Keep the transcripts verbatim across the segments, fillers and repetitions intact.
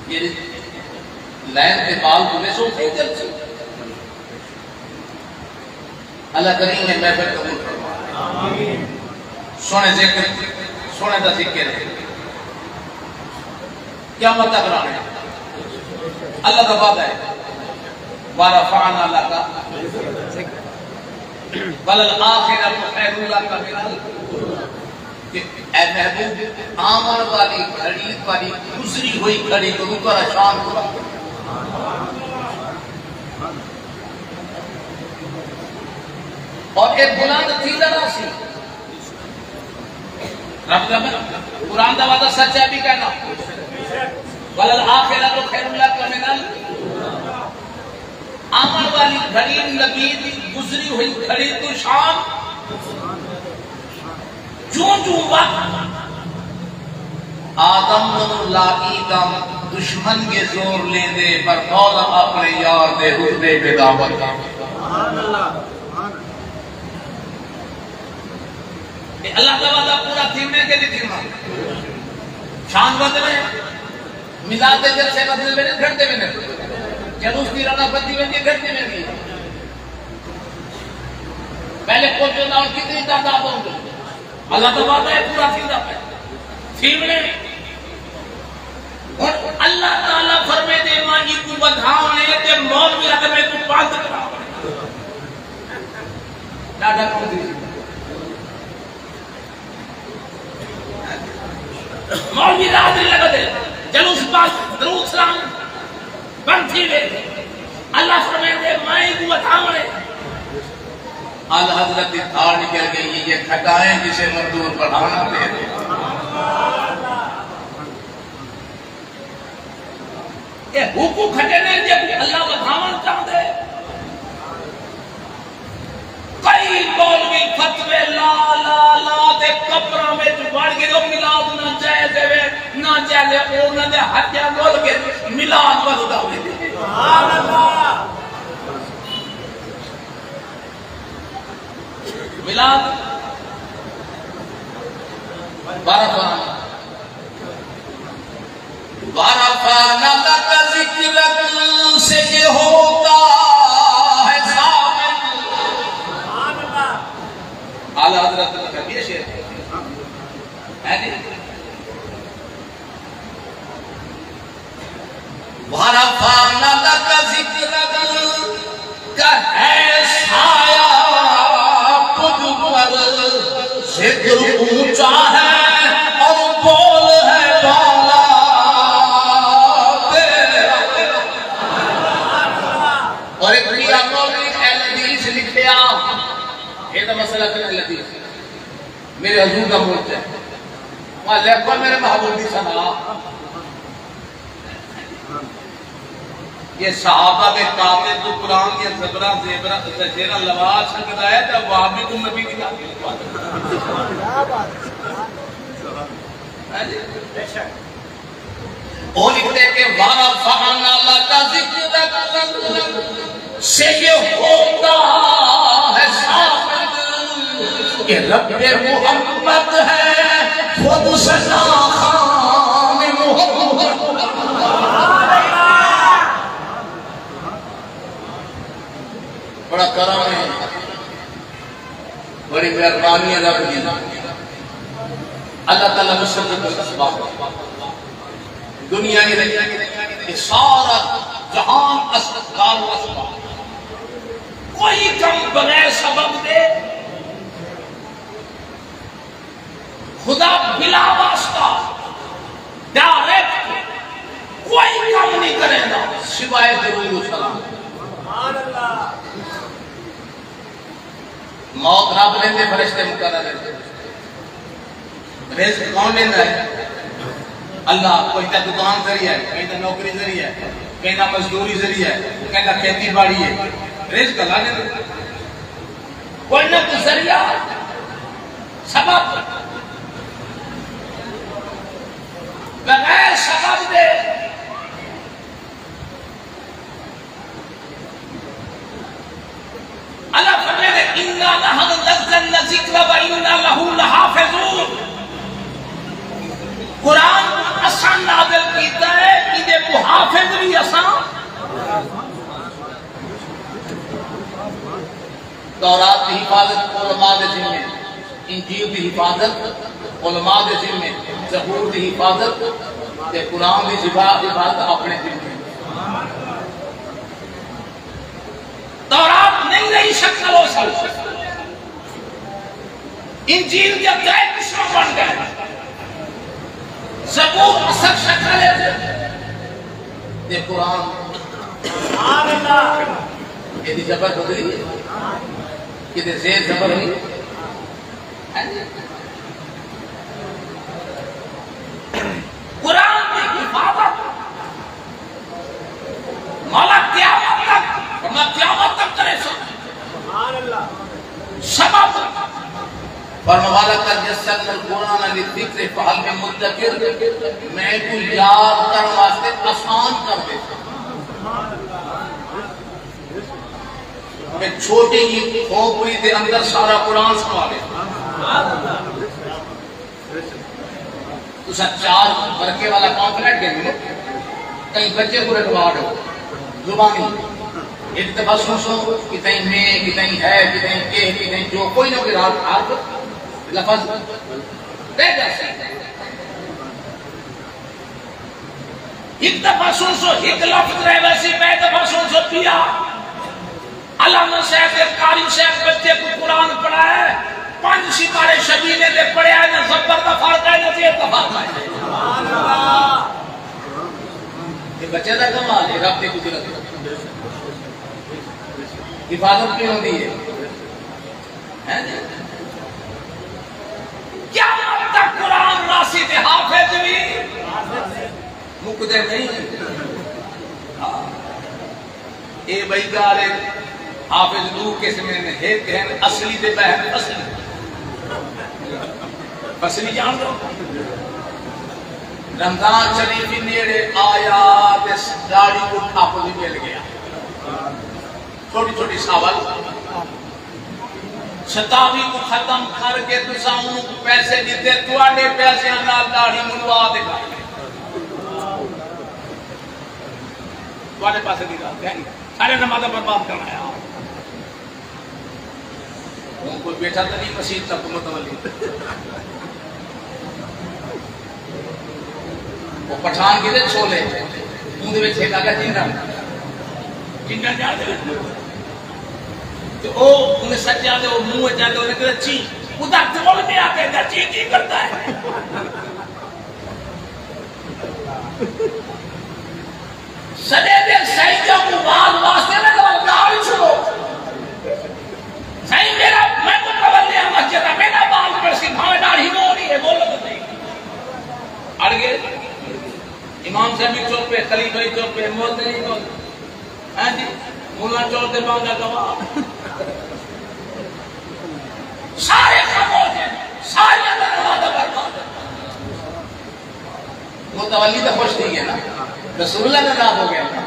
جیڑھی لائن تے ٻال ٻلے سو اتھے ہی چل سی۔ اللہ کریم نے محفل قبول فرمائے۔ سوہݨے ذکر، سوہݨے دا ذکر ہے۔ قیامت تک رہݨے۔ اللہ دا وعدہ ہے۔ ورفعنا لک وللآخرۃ خیر لک من ال-، کہ اے محبوب، آوݨ والی گھڑی تہاݙی گزری ہوئی گھڑی کنوں تہاݙا شان بلند۔ اور اے بلند تھیندا رہسی۔ رب دا، قرآن دا وعدہ سچ ہے، بھی کہنا۔ وللآخرۃ خیر لک من ال-، آوݨ والی گھڑی نبی دی گزری ہوئی گھڑی توں شان۔ جوں جوں وقت آدم نوں لائی دم، دشمن کے زور لیندے، پر مولا اپݨے یار دے رتبے تے دعوت۔ سبحان اللہ، سبحان اللہ۔ اے اللہ دا وعدہ پورا تھیوݨے کہ نہیں تھیوݨا؟ شان ودھݨے، میلاد دے جلسے ودھدے ویندے، گھٹدے ویندے۔ جلوس دی رونق ودھدی ویندی ہے، گھٹدی ویندی ہے۔ پہلے پہنچو نہ، ہݨ کتنی تعداد ہوندی؟ اللہ دا وعدہ ہے، پورا تھیندا پیا۔ تھیوݨے۔ ہݨ اللہ تعالیٰ فرمیندے، میں ایکوں ودھاوݨے تے مولوی آکھدے میں ایکوں بند کراوݨے۔ ݙاڈھا کم تھی۔ مولوی رات نہیں لڳدے، جلوس پاک، درود سلام بند تھی وے۔ اللہ فرمیندے، میں ایکوں ودھاوݨے۔ اعلیٰ حضرت دی تھاڑ نکل ڳئی، یہ گھٹائیں جسے مزدور بڑھانا پہ۔ اے حقوق کھٹے نے جے اللہ ودھاوݨ چاہندے۔ کئی مولوی فتوے لا لا لا تے قبراں وچ وڑ ڳئے، او میلاد ناجائز ہے، ناجائز ہے، او انہاں دے ہتھیاں ڳل ڳئے، میلاد ودھدا پئے۔ سبحان اللہ۔ میلاد ورفعنا، ورفعنا لک ذکرک سے یہ ہوتا ہے ثابت۔ اعلیٰ حضرت نے کہا، یہ شعر ہے جی۔ ورفعنا لک ذکرک کا ہے سایہ تجھ پر، ذکر اونچا ہے اور بول ہے بالا تیرا۔ اور ایک میاں مولوی اہل حدیث لکھیا، یہ تو مسئلہ پھر اہل حدیث، میرے حضور دا ملک ہے۔ وہاں لکھو میرے محبوب دی ثنا۔ یہ صحابہ دے قاتل توں قرآن دیاں زبراں، زیبراں، زنجیراں لوا سڳدا ہے تے وہابی کوں نبی دی تعظیم کردا ہے۔ ہاں جی؟ او لکھدے کہ ورفعنا لک ذکرک۔ سے یہ ہوتا ہے ثابت کہ رب محمد ہے خود ثنا خوان محمد۔ بڑا کرم ہے، بڑی مہربانی ہے رب دی۔ اللہ تعالیٰ مسبب الاسباب۔ دنیا ہی نہیں، یہ سارا جہان اس-، دار الاسباب۔ کوئی کم بغیر سبب دے خدا بلا واسطہ ڈائریکٹ کوئی کم نہیں کریندا سوائے ضرور و سلام۔ موت رب ݙیندے، فرشتے مقرر ہن۔ رزق کون ݙیندا ہے؟ اللہ۔ کوئی تاں دکان ذریعہ ہے، کہیں دا نوکری ذریعہ ہے، کہیں دا مزدوری ذریعہ ہے، کہیں دا کھیتی باڑی ہے۔ رزق اللہ ݙیندا۔ کوئی نہ کوئی ذریعہ، سبب۔ بغیر سبب دے اللہ فرمیندے، "انا نحن نزلنا الذکر و انا لہ لحافظون۔" قرآن کوں اساں نازل کیتا ہے، ایندے دی حفاظت علماء دے ذمے، انجیل دی حفاظت علماء دے ذمے، زبور دی حفاظت تے قرآن دی حفا-، حفاظت اپݨے ذمے۔ تورات نئیں رہی شکل اصل، انجیل دے ترے قسم بݨ ڳئے، زبور اصل شکل ہے تے قرآن۔ ایندی زبر بدلی ہے؟ کتے زیر زبر ہوئی؟ ہاں جی۔ قرآن دی حفاظت مولا قیامت تک، فرما قیامت تک کرے سو۔ سبب فرما، "ولقد يسرنا القرآن للذكر فهل من مدكر"، میں کوں یاد کرݨ واسطے آسان کر ݙیتا۔ میں چھوٹی جی کھوپڑی دے اندر سارا قرآن سما ݙیتا۔ تساں چار ورقے والا پمفلٹ گھن ونڄو، کہیں بچے کوں رٹوا ݙیو، زبانی۔ ہک دفعہ سݨسو، کتھائیں میں، کتھائیں ہے، کتھائیں کے، کتھائیں جو، کوئی نہ کوئی راز، حرف، لفظ پئے ڄاسی۔ ہک دفعہ سݨسو، ہک لفظ رہ ویسی، ٻئے دفعہ سݨسو، پیا۔ علامہ صاحب تے قاری صاحب بچے کوں قرآن پڑھایا ہے، پنج سپارے شبینے دے پڑھیا ہے، نہ زبر دا فرق ہے، نہ زیر دا فرق ہے۔ یہ بچے دا کمال ہے، رب دی قدرت۔ حفاظت بھی ہوندی ہے۔ ہیں جی؟ قیامت تک قرآن راسی تے حافظ بھی مکدے نہیں۔ ہاں۔ اے ٻئی ڳالھ ہے، حافظ ݙو قسم ہن، ہک ہن اصلی تے ٻئے ہن فصلی۔ فصلی ڄاݨدو؟ رمضان شریف ہی نیڑے آیا تے ݙاڑھی کوں ٹھپ وی مل ڳیا۔ چھوٹی چھوٹی ساول۔ ستاوی کوں ختم کر کے تساں اونکوں پیسے ݙتے، تہاݙے پیسیاں نال ݙاڑھی منڈوا تے کر۔ تہاݙے پاسے دی ڳالھ کائنی۔ سارے نمازاں برباد کرݨ آیا۔ ہݨ کوئی ٻیٹھا تاں نہیں مسیت تک متولی۔ او پٹھان کیتے چھولے، اوندے وچ ہک آڳا ٹنڈا۔ ٹنڈا ڄاݨدے وچ۔ تے او اوندے سچے آندے، او منہ وچ آندے، اوندے کیتے چی۔ ادا ٹول میں آ کے چی چی کردا ہے۔ سݙے دے سائیں جو کو واز واسطے نہ ڳالھ ڳالھ چھوڑو۔ سائیں میرا، میں متولی ہاں مسجد دا، میرا ٻال پڑھسی، بھاویں ݙاڑھی مونی ہے، بولو تو صحیح۔ اڑ ڳئے۔ امام صاحب بھی چپ ہے، خلیفہ بھی چپ ہے، مولوی نہیں بول۔ ہاں جی، ملا چور دے بانگا گواہ۔ سارے خاموش ہیں، ساری نماز برباد۔ متولی تو خوش تھی ڳئے نا، رسول اللہ دا نام ہو ڳیا نا۔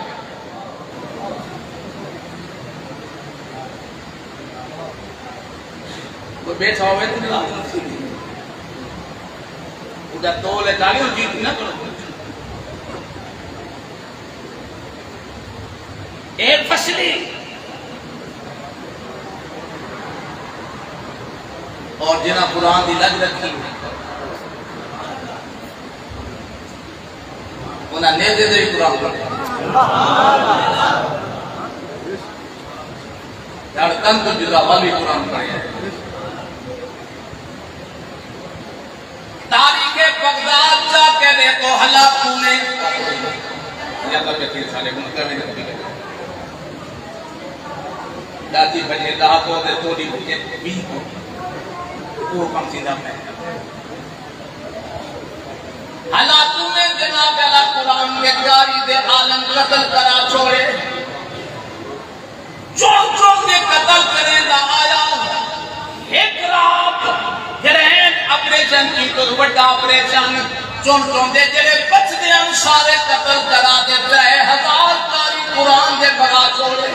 کوئی ٻیٹھا ہووے تے ناراض نہ تھی۔ ادا تول ہے، تالیوں جیت نہ کرو۔ اے فصلی۔ اور جنہاں قرآن دی لج رکھی، انہاں نیزے دے وی قرآن پڑھے۔ دھڑکن توں جدا والی قرآن پڑھے۔ تاریخ بغداد جا کے ݙیکھو، ہلاکو نے۔ یا تو کہ سارے ملک میں نبی۔ ݙاہ بجے، ݙاہ کو تے چوݙی بجے، ویہہ کو۔ وہ کم تھیندا پئے۔ ہلاکو نے جناب والا قرآن دے قاری دے عالم قتل کرا چھوڑے۔ چݨ چݨ کے قتل کریندا آیا۔ ہک رات گرینڈ آپریشن کیتو، وݙا آپریشن۔ چݨ چݨ دے جڑے بچدے ہن سارے قتل کرا تے ترے ہزار قاری قرآن دے بݨا چھوڑے۔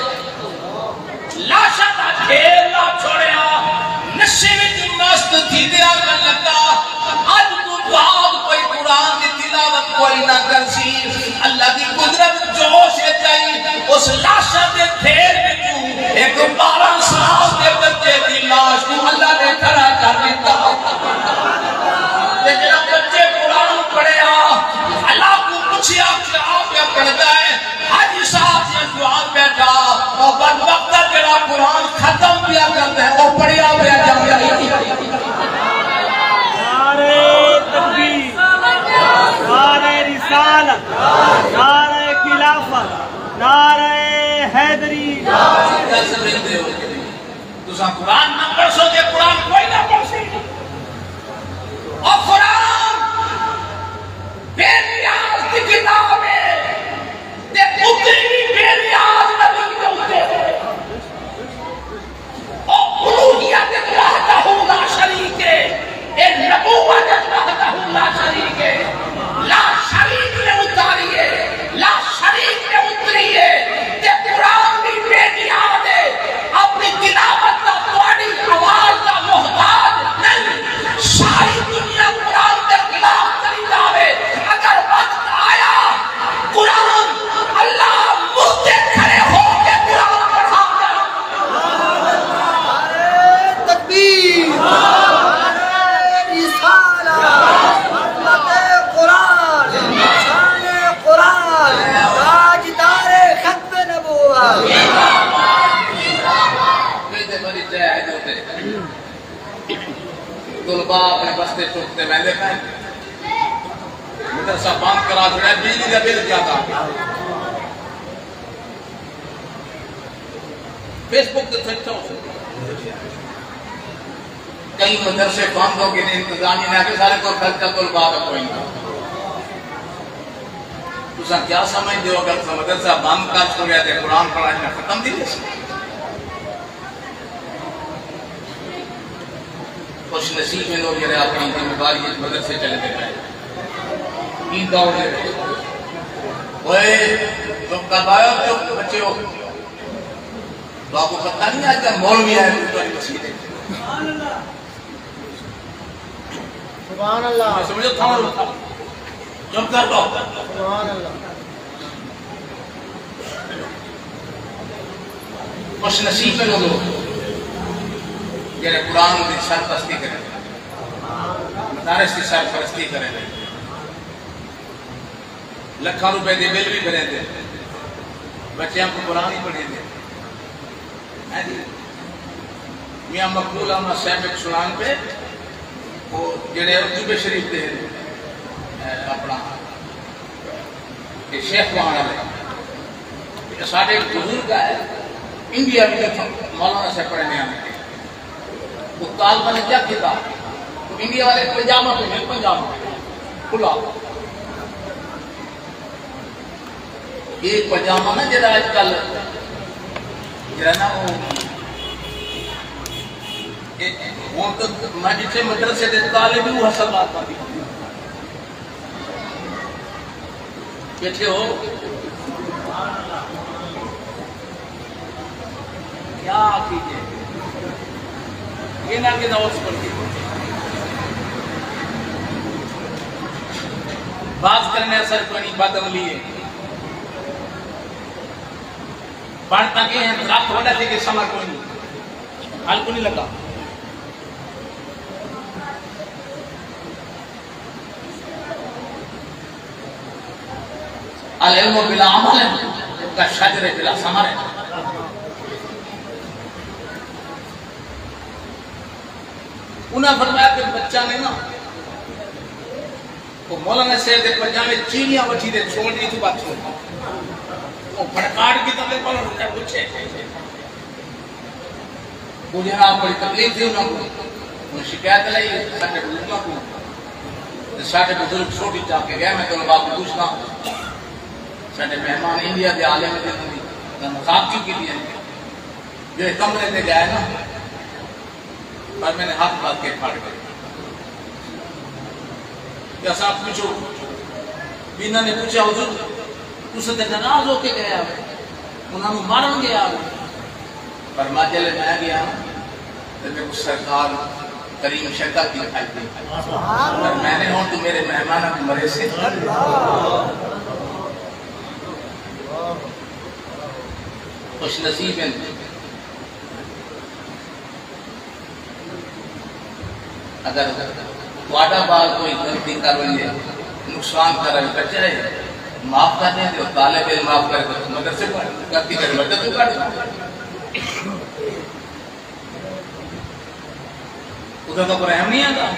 لاشاں دا ڈھیر لا چھوڑیا، نشے وچ مست تھیندے آکھݨ لڳا، اڄ توں بعد کوئی قرآن دی تلاوت کوئی نہ کرسی۔ اللہ دی قدرت جوش وچ آئی، اس لاشاں دے ڈھیر وچوں ہک بارہ سال دے بچے دی نعرہ خلافت، نعرہ حیدری۔ تساں قرآن نہ پڑھسو تے قرآن کوئی نہ پڑھسی۔ او قرآن بے نیاز دی کتاب ہے، تے اتری وی بے نیاز نبی دے اتے ہے۔ او الوہیت وحدہ لا شریک ہے، اے نبوت وحدہ لا شریک ہے۔ لا شریک نے اتاری ہے، لا شریک نے اتری ہے، تے قرآن دی بے نیاز ہے، اپنی تلاوت دا تہاڈی آواز دا محتاج نہیں۔ ساری دنیا قرآن دے خلاف کری جاوے، اگر وقت آیا قرآن، اللہ مردے کھڑے ہو کے قرآن پڑھا دے۔ نعرہ تکبیر، نعرہ رسالت، حرمت قرآن، شان قرآن، تاجدار ختم نبوت۔ طلباء اپݨے بستے چک تے ویندے پئے۔ مدرسہ بند کرا چھوڑیا، بجلی دا بل زیادہ آ ڳیا۔ فیس بک تے سچ ہو۔ کئی مدرسے بند ہو ڳئے نے، انتظامیہ نے آکھیا سارے کول خرچہ طلباء دا کوئی نہ۔ تساں کیا سمجھدے ہو اگر تساں مدرسہ بند کر چھوڑیا تے قرآن پڑھانا ختم تھی ویسی؟ خوش نصیب ہیں لوگ جڑے اپݨی ذمہ داری وچ مدرسے چلے تے پئے۔ ایں دور دے وچ اوئے چپ کر پاؤ، چپ بچے ہو۔ تو آپ کو پتہ نہیں آج کل مولوی آئے تو تمہاری مسجد ہے۔ سبحان اللہ۔ سمجھو تھا، چپ کر دو۔ سبحان اللہ۔ خوش نصیب ہیں وہ لوگ جڑے قرآن دی سرپرستی کریں، مدارس دی سرپرستی کریں، لکھاں روپے دے بل بھی بھریں دے، بچیاں کو قرآن ہی پڑھیں دے۔ ہیں جی؟ میاں مقبول احمد صاحب ایک سنان پہ، وہ جڑے عتبہ شریف دے ہیں، اے، اپنا کہ شیخ وہاں والے، کہ ساڈے ایک بزرگ ہے، انڈیا میں اتھاں مولانا صاحب پڑھنے آنے کے۔ وہ طالبان نے کیا کیتا؟ تو انڈیا والے پنجاب میں پہنے، پنجاب میں کھلا۔ یہ پجامہ نا جڑا اج کل جڑا نا وہ، یہ ہن تو میں جتھے مدرسے دے طالب ہوں، حسن بات پاندی۔ بیٹھے ہو؟ کیا آکھیجے؟ یہ نہ کہ نہ اس پر کی۔ بات کرنے اثر کوئی نہیں، بد عملی ہے۔ بن تاں گئے ہیں، درخت وݙا تھی ڳئے، ثمر کوئی نہیں، پھل کوئی نہیں لڳا۔ العلم بلا عمل ہے، کشجر بلا ثمر ہے۔ انہاں فرمایا کہ بچہ نے نا، وہ مولانا صاحب دے پجامے چیڑیاں وٹھی دے چھوڑ دی تو بات چھوڑ۔ وہ بھڑکاٹ کی طرح پر رکھا پوچھے۔ وہ جناب بڑی تکلیف تھی انہاں کو، انہاں شکایت لائی ساڈے بزرگاں کو۔ تے ساڈے بزرگ چھوٹی چا کے گئے، میں طلباء کو پوچھنا، ساڈے مہمان انڈیا دے عالم دے، انہاں دی مذاق کیوں کی دی ہے؟ جو ایک کمرے دے گئے نا، پر میں نے ہاتھ بات کے پھڑ گئے۔ کہ اساں پوچھو، بھی انہاں نے پوچھا، "حضور، تساں تے ناراض ہو کے گئے ہو، انہاں نوں مارن گئے ہو؟" فرمایا، "جلے میں گیا تے میرے کو سرکار کریم شکل دکھائی دی، پر میں نے ہوں تو میرے مہماناں کو مرے سے۔" خوش نصیب ہیں۔ اگر تہاݙا ٻال کوئی غلطی کر ونڄے، نقصان کر ونڄے، بچہ ہے، معاف کر ݙیندے ہو، طالب علم معاف کرے تو مدرسے پڑھ، غلطی کرے مدرسے پڑھ۔ اتھاں تاں کوئی رحم نہیں آندا۔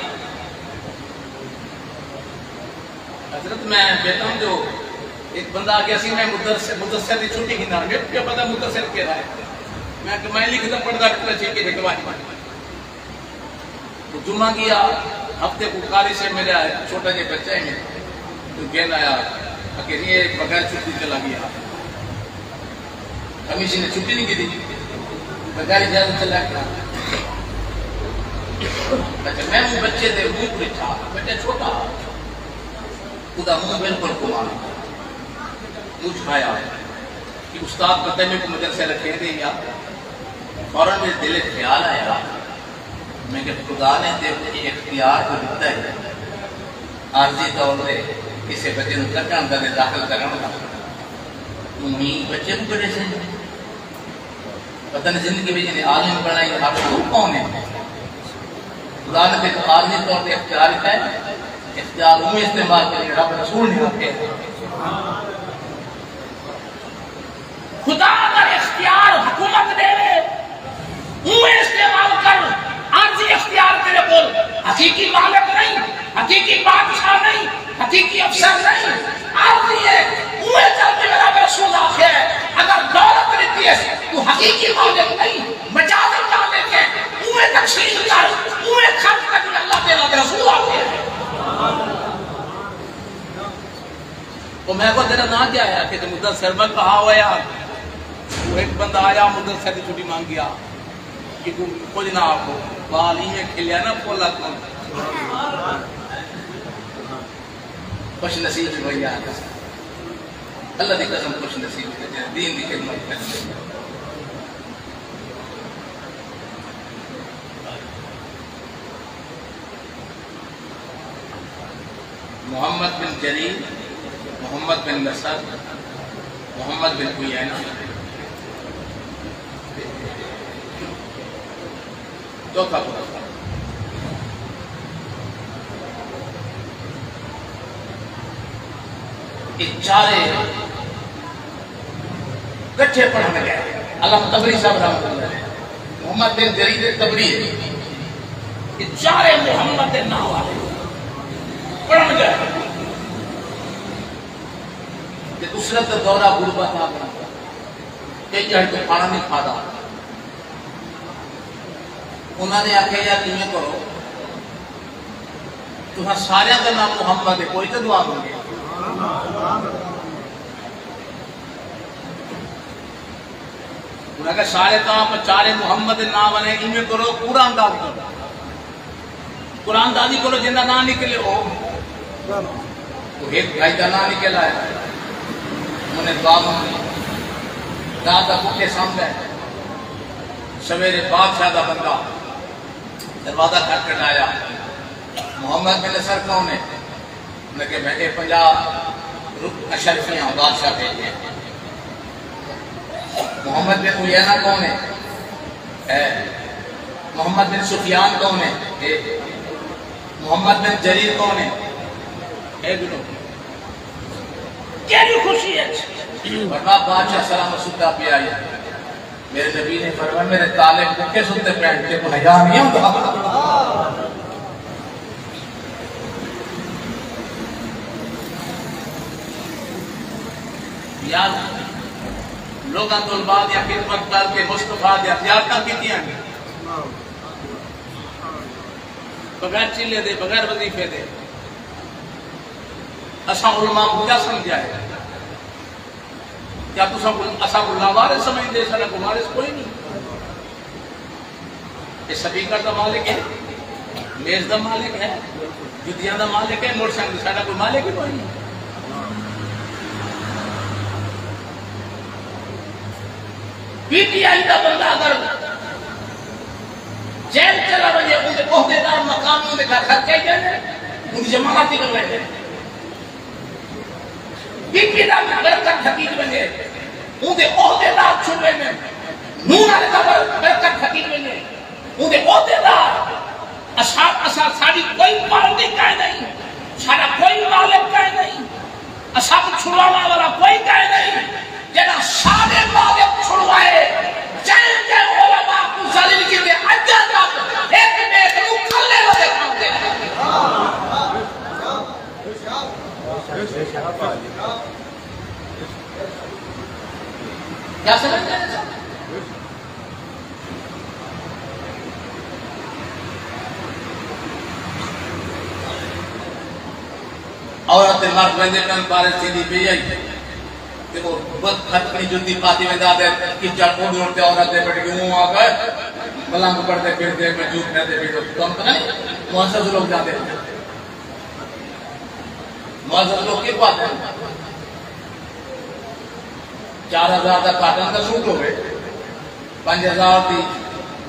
حضرت میں بیٹھا ہوں جو ہک بندہ آکھیا سی، میں مدرس-، مدثر دی چھٹی گھندا، میکوں کیا پتہ مدثر کیڑھا ہے؟ میں آکھیا، میں لکھدا پڑھدا ٹریا چھی کہ ہک واحد۔ جمعہ گیا، ہفتے کوں قاری صاحب میݙا چھوٹا جیہا بچہ ہے، تو گھن آیا، آکھیا جی، اے بغیر چھٹی چلا گیا۔ کمیشن نے چھٹی نہیں کی تھی، بغیر اجازت چلا گیا۔ اچھا، میں اوں بچے دے منہ کوں ݙٹھا، بچہ چھوٹا، اوہدا منہ بالکل کمال، منہ چھپایا۔ کہ استاد پتہ میکوں مدرسے رکھیندے یا؟ فوراً میݙے دل اچ خیال آیا، میں کہ خدا نے تیکوں اے اختیار تاں ݙتا ہے، عارضی طور تے کسے بچے نوں کڈھݨ دا تے داخل کرݨ دا۔ توں ایں بچے کوں کڈھے سیں؟ پتہ نہیں زندگی وچ ایندے عالم بݨائے، ہر کوئی کون ہے؟ خدا نے تیکوں عارضی طور تے اختیار ݙتا ہے، اختیار اونویں استعمال کر جیویں رب رسول نے آکھیا۔ خدا اگر اختیار حکومت ݙیوے، اونویں استعمال کر، عارضی اختیار تیݙے کول، حقیقی مالک نہیں، حقیقی بادشاہ نہیں، حقیقی افسر نہیں، عارضی ہے، اونویں چل جیویں رب رسول آکھیا ہے۔ اگر دولت ݙتی ہے، توں حقیقی مالک نہیں، مجازی مالک ہے، اونویں تقسیم کر، اونویں خرچ کر جیویں اللہ تیݙا رسول آکھیا ہے۔ او میں آکھیا تیݙا ناں کیا ہے؟ آکھے تے مدثر۔ میں آکھیا ہا ہویا۔ او ہک بندہ آیا، مدثر دی چھٹی منگ گیا۔ کہ کوں کجھ نہ آکھو، ٻال ایویں کھلیا نا پھل آکھو۔ خوش نصیب ہوئی یار۔ اللہ دی قسم خوش نصیب ہے جنہیں دین دی خدمت کرݨ۔ محمد بن جریر، محمد بن نصر، محمد بن عیینہ۔ چوتھا گروپ۔ اے چارے کٹھے پڑھݨ ڳئے۔ علامہ طبری صاحب رحمۃ اللہ علیہ، محمد بن جریر طبری ہے۔ اے چارے محمد دے ناں والے پڑھݨ ڳئے۔ تے عسرت دا دورہ غربت آ ڳیا۔ کئی ڄہاڑی توں کھانا نہیں کھادا۔ انہاں نے آکھیا، یار، ایویں کرو، تساں ساریاں دا ناں محمد ہے، کوئی تے دعا منگے۔ انہاں آکھیا، سارے تاں آپ چارے محمد دے ناں والے، ایویں کرو، قرآن دا کرو۔ قرآن دادی کولو جیندا ناں نکلے او۔ او ہک بھائی دا ناں نکل آیا۔ انہیں دعا منگی۔ رات دا بکھے سم ڳئے۔ سویرے بادشاہ دا بندہ دروازہ کھٹکھٹایا۔ محمد بن نصر کون ہے؟ انہیں کہ میں اے پنجاہ اشرفیاں بادشاہ بھیجے۔ محمد بن عیینہ کون ہے؟ اے۔ محمد بن سفیان کون ہے؟ اے۔ محمد بن جریر کون ہے؟ اے ٻڈھو۔ کیڑھی خوشی ہے؟ فرمایا بادشاہ سلامت ستا پیا ہے۔ میرے نبی نے فرمایا، میرے طالب بکھے ستے پئن، تیکوں حیا نہیں ہوندا؟ یار، لوگاں کول بعد یا خدمت کر کے مصطفیٰ دیاں زیارتاں کیتیاں نے۔ بغیر چلے دے، بغیر وظیفے دے۔ اساں علماء کوں کیا سمجھیا ہے؟ کیا تساں کوں، اساں کوں لاوارث سمجھدے؟ ساݙا کوئی وارث کوئی نہیں۔ اے سپیکر دا مالک ہے، میز دا مالک ہے، جتیاں دا مالک ہے، موٹر سائیکل، ساݙا کوئی مالک ہی کوئی نہیں۔ پی ٹی آئی دا بندہ اگر جیل چلا ونڄے، اوندے عہدیدار مقامی اوندے گھر خرچہ ہی ݙیندے، اوندی ضمانت ہی کرویندے۔ بی پی دا برکت گھٹی ونڄے، اوندے عہدیدار چھٹ ویندن۔ نون والے دا بر-، برکت گھٹی ونڄے، اوندے عہدیدار۔ اساں، اساں، ساݙی کوئی پارٹی کائے نہیں، ساݙا کوئی مالک کائے نہیں، اساں کوں چھڑواوݨ والا کوئی کائے نہیں۔ جݙاں ساݙے مالک چھڑوائے، جئیں جئیں علماء کوں ذلیل کیتے، اڄاں تک ہک ٻئے کوں کھلے ودے کھاندے۔ کیا سمجھدے نے سب؟ عورت تے مرد ویندے پن، بارش تھیندی پئی ہئی، تے او بد کھٹکݨی جتی پاتی ویندا تے کچڑ اݙ اݙ تے عورت دے پٹ ڳیوں آ ڳئے، ملنگ پڑھدے پھردے، میں جھوٹ کھاندے پئی، تو تم پتہ نہیں، معزز لوگ جاندے۔ معزز لوگ کی بات ہے؟ چار ہزار دا کاٹن دا سوٹ ہوے، پنج ہزار دی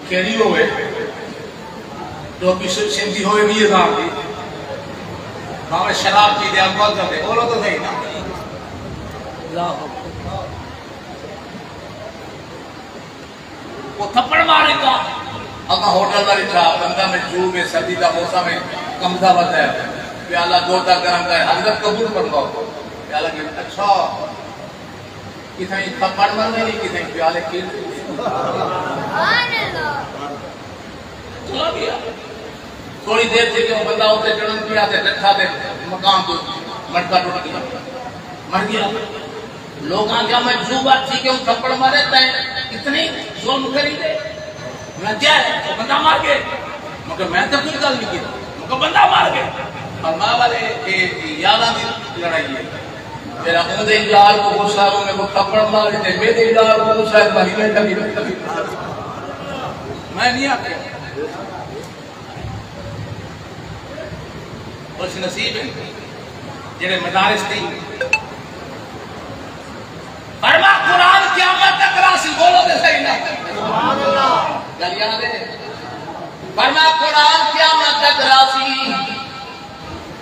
کیڑی ہوے، ٹوپی س-، سندھی ہوے ویہہ ہزار دی، بھاویں شراب پی دے، ابل کر دے، بولو تو صحیح نا۔ اللہ اکبر۔ وہ تھپڑ مارے گا۔ اگاں ہوٹل دا ݙٹھا، بندہ میں جو میں سردی دا موسم ہے، کمزا ودا ہے، پیالہ دو دا گرم ہے، حضرت قبول فرماؤ۔ پیالہ کہ اچھا، کتھائیں تھپڑ مر گئی، کتھائیں پیالے کھیل۔ چلا گیا۔ تھوڑی دیر تھی کہ وہ بندہ اتنے چڑھن پیا تے ڈٹھا تے مکان تو مٹکا ٹوٹ گیا، مر گیا۔ لوگاں کیا میں جو بات تھی کہ وہ تھپڑ مارے تے اتنی ظلم کری دے۔ میں کیا ہے؟ تو بندہ مار گئے۔ مگر میں تو کوئی گل نہیں کی۔ مگر بندہ مار گئے۔ فرما والے کہ یاراں دی لڑائی ہے۔ میرا اون دے یار کو غصہ آ، میں کو تھپڑ مارے تے میرے یار کو غصہ ہے، بھائی میں کبھی، کبھی۔ میں نہیں آکھیا۔ خوش نصیب ہیں جڑے مدارس دی۔ فرما قرآن قیامت تک راسی، بولو تے صحیح نا۔ گل یاد ہے؟ فرما قرآن قیامت تک راسی۔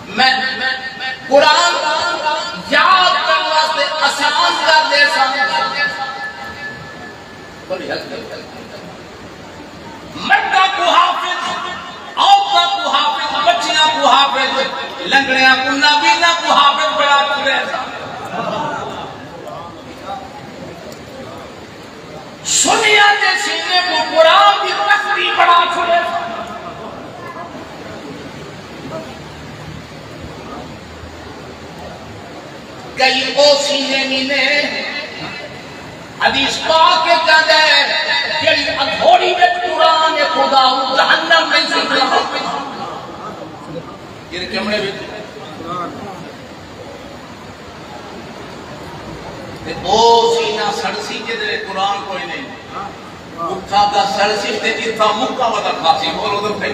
میں قرآن یاد کرن واسطے آسان کر دے سامنے۔ بڑی ہلکی۔ مرداں کوں حافظ، عورتاں کوں حافظ، بچیاں کوں حافظ، لنگڑیاں کوں، نابینا کوں حافظ بݨا چھوڑے۔ سنیاں دے سینے کوں قرآن دی تختی بݨا چھوڑے۔ کئی او سینے وی نے، حدیث پاک اچ آندا ہے، جیڑھی اڳھوڑی وچ قرآن خدا، او جہنم وچ سٹیا۔ جیڑھے چمڑے وچ۔ تے او سینہ سڑسی جیندے وچ قرآن کوئی نہیں۔ اتھاں دا سڑسی تے جتھاں مکا ودا کھاسی، بولو تو صحیح۔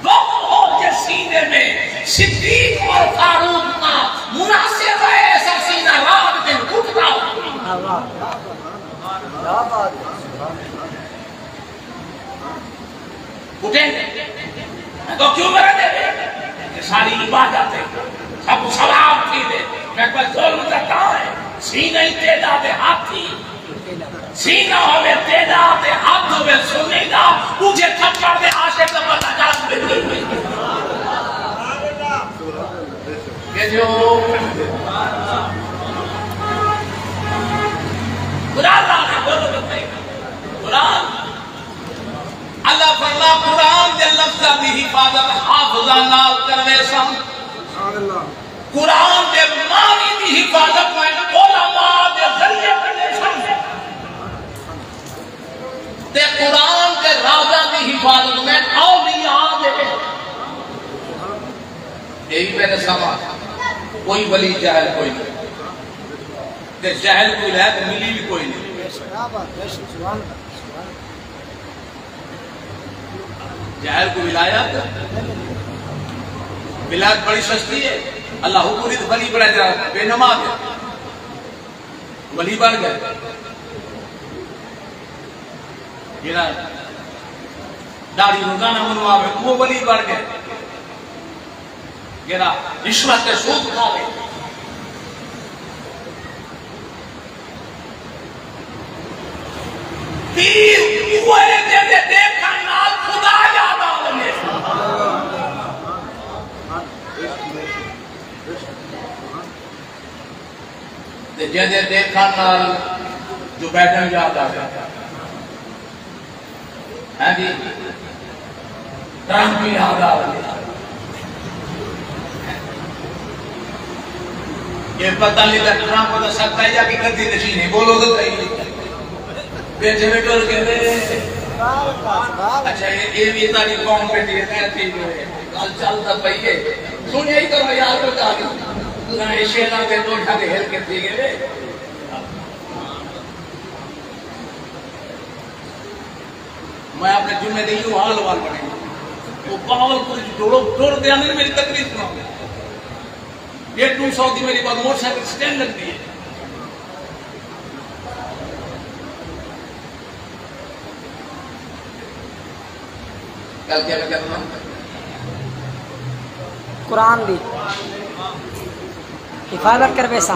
دکھ ہو جس سینے میں صدیق اور فاروق کا، مناسب ہے ایسا سینہ رات دن اٹھتا ہو۔ کیا بات ہے۔ اٹھے۔ میں کہو کیوں مرے دے؟ کہ ساری عبادت ہے، سب ثواب تھی دے۔ میں کوئی ظلم کرتا ہے، سینہ ہی تیرا دے ہاتھی۔ سینہ ہوے تیرا تے ہتھ ہوے سنی دا، ݙوجھے تھپڑ دے عاشق دا بندہ جان۔ کہ جو قرآن دا بولو تے صحیح۔ قرآن، اللہ فرما، قرآن دے لفظاں دی حفاظت حافظاں نال کروے سن۔ سبحان اللہ۔ قرآن دے معنی دی حفاظت میں علماء دے ذریعے کریسن۔ تے قرآن دے رازاں دی حفاظت میں اولیاء دے۔ اے وی میرے سامنے، کوئی ولی جاہل کوئی نہیں۔ تے جاہل کوئی لے تے ملی وی کوئی نہیں۔ کیا بات ہے، سبحان اللہ، سبحان اللہ۔ جاہل کوں ولایت، ولایت بڑی سستی ہے۔ اللہ حکم نہیں تو ولی بڑا جا بے نماز ہے۔ ولی بن گئے۔ جڑا داڑھی روزانہ منواوے، وہ ولی بن گئے۔ جڑا رشوت تے سود کھاوے۔ پیر اوہے جیندے ݙیکھݨ نال خدا یاد آ ونڄے۔ تے جیندے ݙیکھݨ نال جو بائیڈن یاد آ ونڄے۔ ہاں جی، ٹرمپ یاد آ ونڄے۔ یہ پتہ نہیں لڳ، ٹرمپ دا سب تائی جا کے گدی نشین ہے، بولو تو صحیح۔ بیٹھے بیٹھے اور کہتے ہیں، اچھا، یہ، یہ بھی تاری قوم بیٹھی ہے، میں تھی جو ہے، کل چل دا پئی ہے۔ سنیا ہی کرو یار، کوئی کہا نہیں۔ تساں ایشیا نال تے ڈوجھا دے ہل کے تھی گئے۔ میں اپنے جمعے دے ایہو حال وال بݨے۔ وہ بہاول پور جو ڈوڑو، ڈوڑ دے آندے نے میری تقریر سناؤ۔ ڈیڑھ ݙو سو دی میری بات موٹر سائیکل سٹینڈ لڳدی ہے۔ کل کیا کرنا؟ قرآن دی حفاظت کر ویسا۔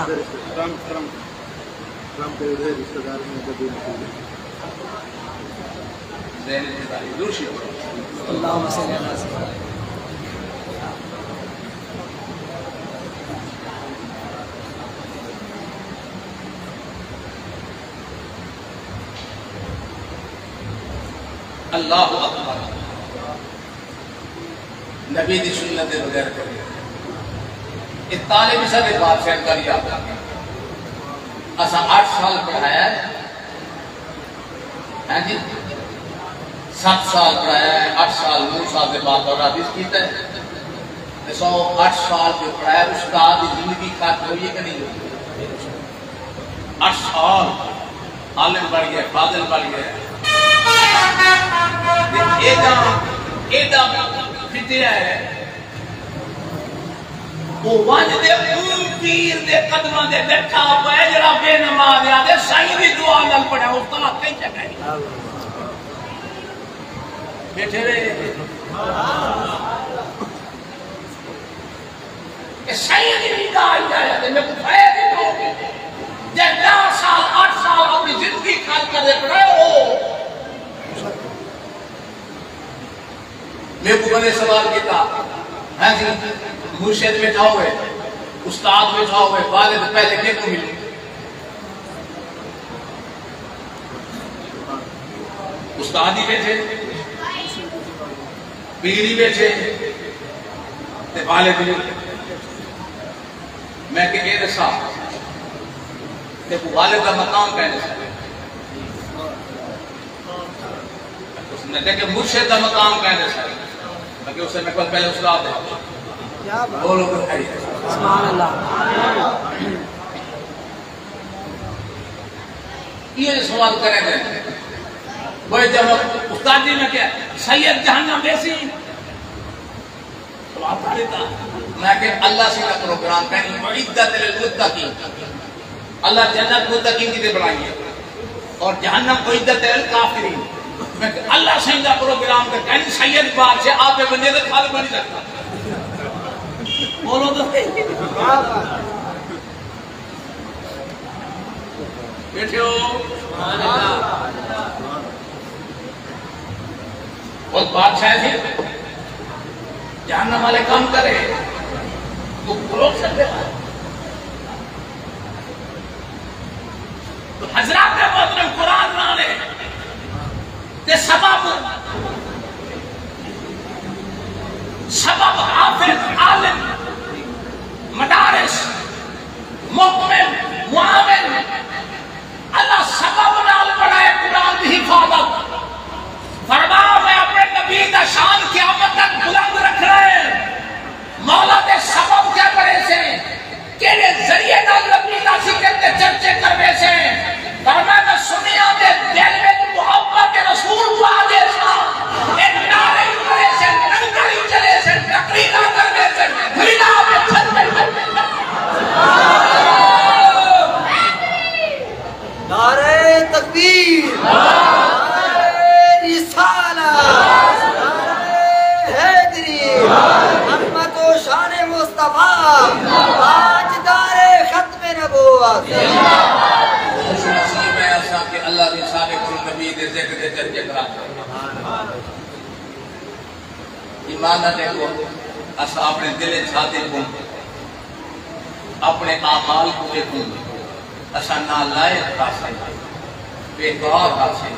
اللہم صلی علی سیدنا۔ اللہ اکبر۔ نبی دی سنت دے بغیر کوئی۔ اے طالب ساݙے بادشاہ کر یاد آ گیا۔ اساں اٹھ سال پڑھایا ہے۔ ہاں جی؟ ست سال پڑھایا ہے، اٹھ سال نو سال دے بعد اور حافظ کیتا ہے۔ تے سو اٹھ سال جو پڑھایا، استاد دی زندگی خرچ ہوئی ہے کہ نہیں ہوئی؟ اٹھ سال عالم بݨ ڳئے، فاضل بݨ ڳئے۔ تے ایݙا، ایݙا پھٹیا ہے۔ او ونڄ تے اوں پیر دے قدماں دے ݙٹھا پئے جیڑھا بے نماز آ تے سائیں دی دعا نال پڑھیا، استاد کہیں چنڳا نہیں۔ بیٹھے رہے۔ کہ سائیں دی نگاہ اچ آیا تے میکوں بھئے دی لوڑ ہے۔ جے ݙاہ سال، اٹھ سال اپݨی زندگی خرچ کر ݙے پڑھائے ہو۔ میکوں بندے سوال کیتا، ہاں جی، مرشد بیٹھا ہوئے، استاد بیٹھا ہوئے، والد پہلے کیکوں ملے؟ استاد ہی بیٹھے، پیر ہی بیٹھے، تے والد ہی۔ میں کہ اے ݙسا، تے کو والد دا مقام کہیں ݙسا۔ اس نے کہا کہ مرشد دا مقام کہیں ݙسا۔ میں کہ اسے میں کول پہلے استاد ہے۔ کیا بات۔ بولو تو صحیح۔ سبحان اللہ۔ یہ سوال کرے دے۔ وہ جب استاد جی نے کہا، سید جہنم ویسی۔ جواب ݙتا۔ میں کہ اللہ سئیں دا پروگرام کہیں، اعدت للمتقین۔ اللہ جنت متقین کیتے بݨائی ہے اور جہنم اعدت للکافرین۔ میں کہ اللہ سئیں دا پروگرام تے کہیں، سید بادشاہ آپ بندے تے پھل بݨ سڳدا۔ بولو تو صحیح۔ بیٹھے ہو؟ بہت بادشاہ تھی، جہنم والے کم کرے، تو روک سکتے ہو؟ تو حضرات محترم، قرآن لانے تے سبب، سبب حافظ، عالم، مدارس، مؤمن، معاون، اللہ سبب نال بݨائے قرآن دی حفاظت۔ فرما، میں اپݨے نبی دا شان قیامت تک بلند رکھݨا ہے۔ مولا دے سبب کیا بݨیسن، کیڑھے ذریعے نال نبی دا ذکر تے چرچے کرویسن۔ فرما، میں سنیاں دے دل وچ محبت رسول پا ݙیساں۔ اے نعرے ہی مریسن، لنگر ہی چلیسن، تقریراں کرویسن، بھیڑاں وچ چل۔ نعرہ تکبیر، نعرہ رسالت، نعرہ حیدری، عظمت و شان مصطفیٰ، تاجدار ختم نبوت۔ خوش نصیب ہیں اساں کہ اللہ دی ساݙے کول نبی دے ذکر دے چرچے کرا۔ ایمان نال ݙیکھو، اساں اپݨے دل اچ چھا ݙیکھوں؟ اپݨے اعمال کوں ݙیکھوں؟ اساں نالائق ہاسے، بیکار ہاسے،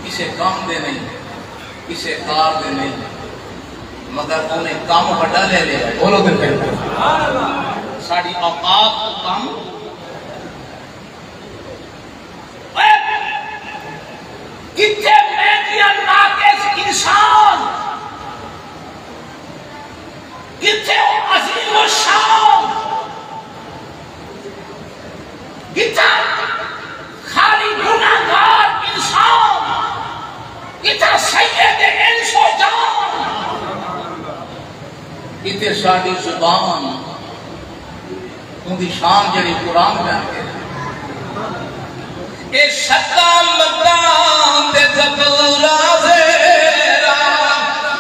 کسے کم دے نہیں، کسے کار دے نہیں، مگر انہیں کم وݙا لے لیا۔ بولو تے پھر۔ ساݙی اوقات کوں کم۔ اے کتھے میں جیہاں ناقص انسان، کتھے او عظیم الشان، کتھاں خالی گناہگار انسان، کتھاں سید انس و جان، کتھے ساݙی زبان، اوندی شان جیڑھی قرآن بیان کرے۔ اے سداں مداں تے زبوراں زیراں،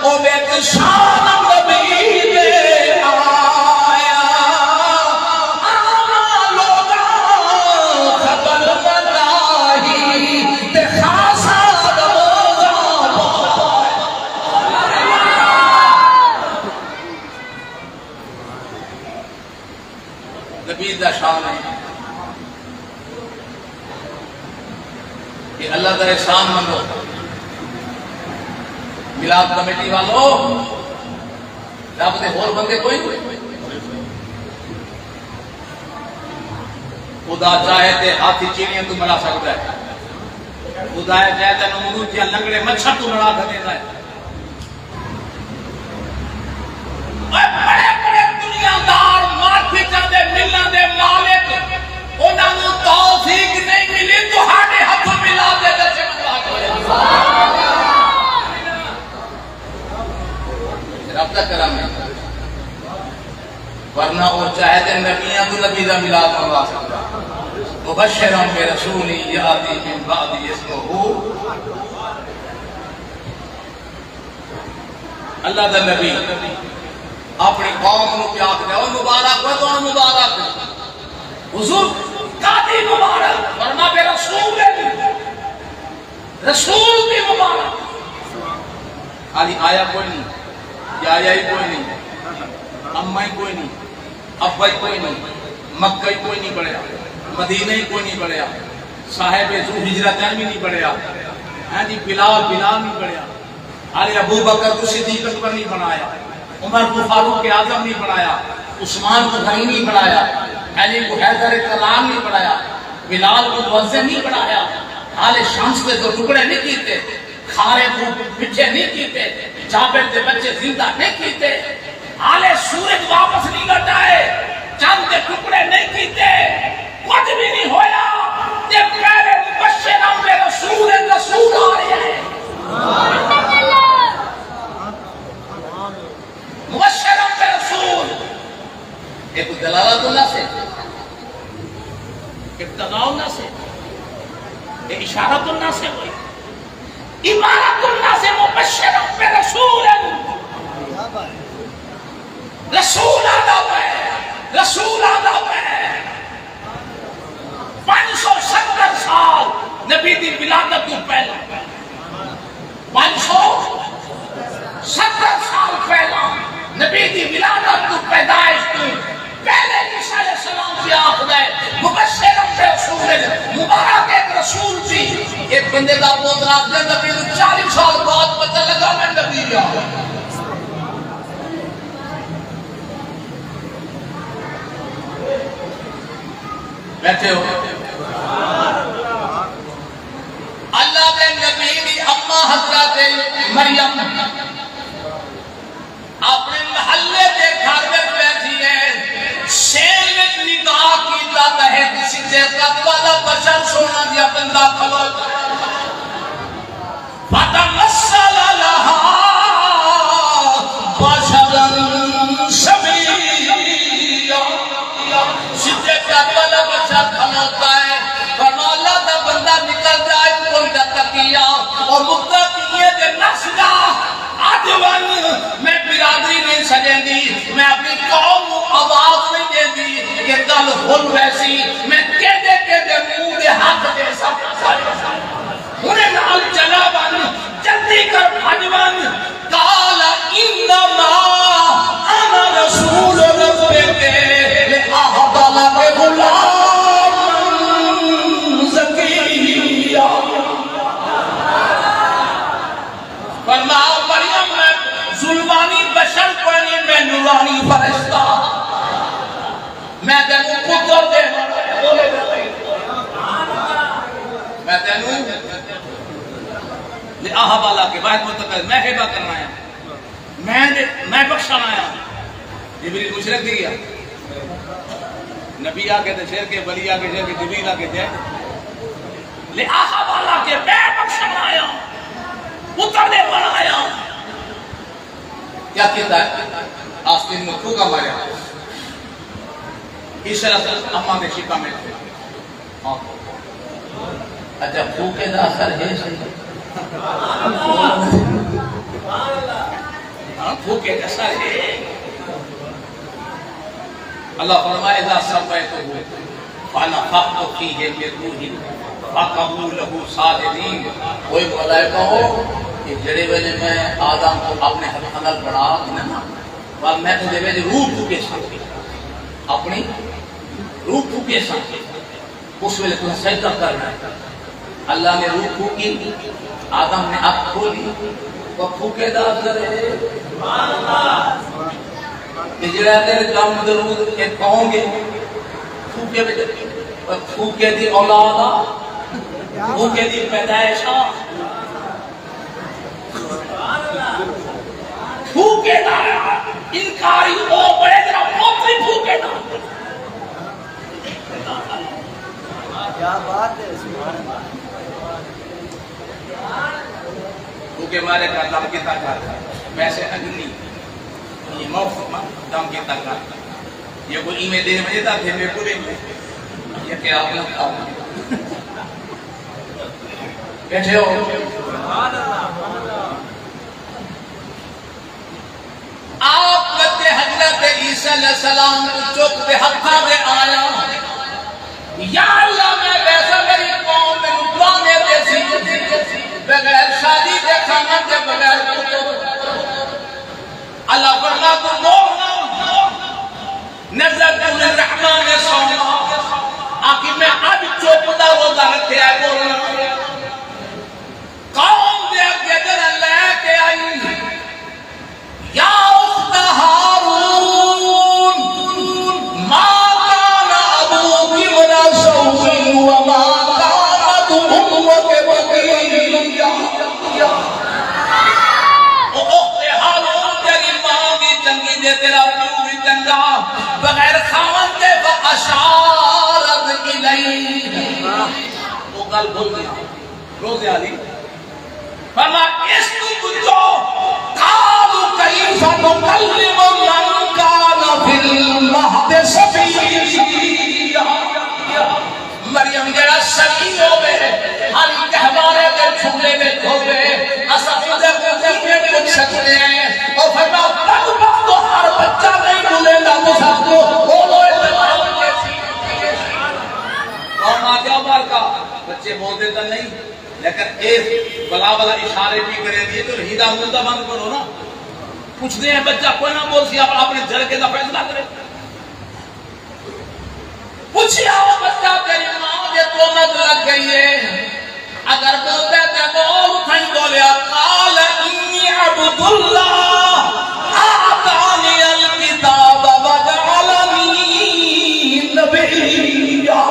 او وچ شان نبی دے آیا۔ عام لوکاں خبر نہ لاہی تے خاصا رمضان پایا۔ نبی دا شان ہے کہ اللہ دا احسان منو۔ میلاد کمیٹی والو، رب دے ہور بندے کوئی نہیں۔ خدا چاہے تے ہاتھی چیڑیاں توں ملا سکدا ہے۔ خدا چاہے تے نمرود جیہاں لنگڑے مچھر توں لڑا گھدیندا ہے۔ اے بڑے بڑے دنیا دار، مارکیٹاں دے، ملاں دے مالک، انہاں نوں توفیق نہیں ملی تہاݙے ہتھوں میلاد دے جشن منوا کے۔ رب دا کرم ہے، ورنہ او چاہے تے نبیاں توں نبی دا میلاد منوا سڳدا۔ مبشرا برسول یاتی من بعدی اسمہ اللہ دا نبی اپݨی قوم نوں پیا آکھدا ہے، او مبارک ہوئے، کون مبارک؟ حضور، قاضی مبارک، فرما برسول، رسول دی مبارک۔ علی آیا کوئی نہیں، جایا ہی کوئی نہیں، اما ہی کوئی نہیں، ابا ہی کوئی نہیں، مکہ ہی کوئی نہیں بݨیا، مدینہ ہی کوئی نہیں بݨیا، صاحب ذو ہجرتین بھی نہیں بݨیا، ہاں جی، بلال، بلال نہیں بݨیا۔ آلے ابوبکر کوں صدیق اکبر نہیں بݨایا، عمر کوں فاروق اعظم نہیں بݨایا، عثمان کوں غنی نہیں بݨایا، علی کوں حیدر کرار نہیں بݨایا، بلال کوں مؤذن نہیں بݨایا، آلے شمس دے دو ٹکڑے نہیں کیتے، خارے کوں پچھے نہیں کیتے، جابر دے بچے زندہ نہیں کیتے۔ حالے سورج واپس نہیں لٹائے، چند دے ٹکڑے نہیں کیتے، کجھ بھی نہیں ہویا۔ تے پہلے مبشرا برسول، رسول آ رہیا ہے۔ مبشرا برسول۔ اے کوئی دلالت اللہ سے، ابتداء اللہ سے، اے اشارت اللہ سے ہوئی۔ عبارت اللہ سے مبشرا برسول۔ رسول آندا پئے، رسول آندا پئے۔ پنج سو ستر سال نبی دی ولادت توں پہلا، پنج سو ستر سال پہلا نبی دی ولادت توں، پیدائش توں پہلے عیسیٰ علیہ السلام پیا آکھدا ہے، مبشرا برسول، مبارک ایک رسول سی۔ ایک بندے دا پوترا آکھدا ہے، نبی نوں چالیہہ سال بعد پتہ لگا میں نبی ہاں۔ بیٹھے ہو؟ اللہ دے نبی دی اماں حضرت مریم اپݨے محلے دے گھر وچ بیٹھی ہے، سیل وچ نگاہ کیتا تاں ہک سدھے قد والا بشر سوہݨا جیہا بندہ کھلوتا۔ فتمثل لها بشرا سویا۔ سدھے قد والا بشر کھلوتا ہے، فرمایا اللہ دا بندہ نکلدا ہے، کوئی دا تقیہ، اور مکدا پیے دے نس دا۔ اڄ ونڄ، میں برادری نہیں سݙیندی، میں اپݨی قوم کوں آواز نہیں ݙیندی کہ ڳل ہݨ ویسی، میں کیندے کیندے منہ دے ہتھ ݙیساں۔ ہݨے نال چلا ونڄ، جلدی کر بھڄ ونڄ۔ قال انما انا رسول ربک لاہب لک غلاما زکیا۔ فرمایا، مریم، میں ظلمانی بشر کوئی نہیں، میں نورانی فرشتہ۔ آہا والا کے واحد متقل، میں ہیبا کرنا آیا، میں دے، میں بخشنا آیا۔ جبریل مشرک تھی گیا۔ نبی آ کے تے شیر کے، ولی آ کے شیر کے، جبریل آ کے جے۔ لے آہا والا کے میں بخشنا آیا، اتر دے بڑا آیا۔ کیا کیتا ہے؟ آستین میں پھوکا ماریا۔ اس طرح سے اماں دے شکا میں تھے۔ ہاں۔ اچھا، پھوکے دا اثر ہے صحیح؟ ہاں، پھوکے دا اثر ہے۔ اللہ فرمائے، "اذا سمیتہ فنفخت فیہ من روحی فقعوا لہ ساجدین۔" اوے ملائکہ ہو، کہ جڑے ویلے میں آدم کو اپنے ہتھاں نال بنا گھنا نا، پر میں اوندے وچ روح پھوکے ساں، اپنی روح پھوکے ساں، اس ویلے تساں سجدہ کرنا ہے۔ اللہ نے روح پھوکی، آدم نے اکھ کھولی، وہ پھوکے دا اثر ہے۔ تے جڑا تیرے کم ضرور ایک کہوں گے، پھوکے وچ، پھوکے دی اولاد آ، پھوکے دی پیدائش آ، پھوکے دا انکاری او بڑے جڑا پوتری پھوکے دا۔ کیا بات ہے، سبحان اللہ۔ کیونکہ مالک کا دم کیتا کر، پیسے اگنی، یہ موقف ما دم کیتا کر۔ یہ کوئی ایویں دے وجے تا تھے میں پورے میں۔ یہ کہ آپ نہ کھاؤ۔ بیٹھے ہو۔ آپ کتے حضرت عیسیٰ علیہ السلام کو چک دے ہتھاں دے آیا، یا اللہ، میں ویسا میری قوم مینوں تانے دے سی، بغیر شادی دے خامن دے بغیر پتر۔ اللہ فرما تو بول نہ، نذرت للرحمن صوما، آکھی میں اج چک دا روزہ رکھیا ہے، بولنا۔ قوم دے اگے جڑا لے کے آئی، یا اخت ہارون، ما کان ابوک امرأ سوء وما کانت امک بغیا۔ او اخت ہارون، تیری ماں وی چنگی تے تیرا پیو وی چنگا، بغیر خاوند دے۔ فاشارت الیہ۔ او گل بھل گئی۔ روزے والی۔ فرمایا، اس کوں پچھو، قالوا کیف نکلم من کان فی المہد صبیا۔ مریم جڑا سبی ہووے، ہر گہوارے دے جھولے وچ ہووے، اساں اوندے کوں کیویں پچھ سڳدے ہیں؟ او فرمایا، بدبخت، ہر بچہ نہیں ٻولیندا، تساں کوں بولو اے تے قوم آ گیا مار کا، بچے بولدے تاں نہیں۔ لیکن اے بلا بلا اشارے پی کرے دی تو ہیدا منہ دا بند کرو نا۔ پوچھدے ہیں بچہ کوئی نہ بول سی، اپنا اپنے جھڑکے دا فیصلہ کرے۔ پوچھیا او بچہ تیری ماں دے تہمت لگ گئی ہے، اگر بولدے تے بول، تھیں بولیا، قال انی عبد اللہ آتانی الکتاب وجعلنی نبیا۔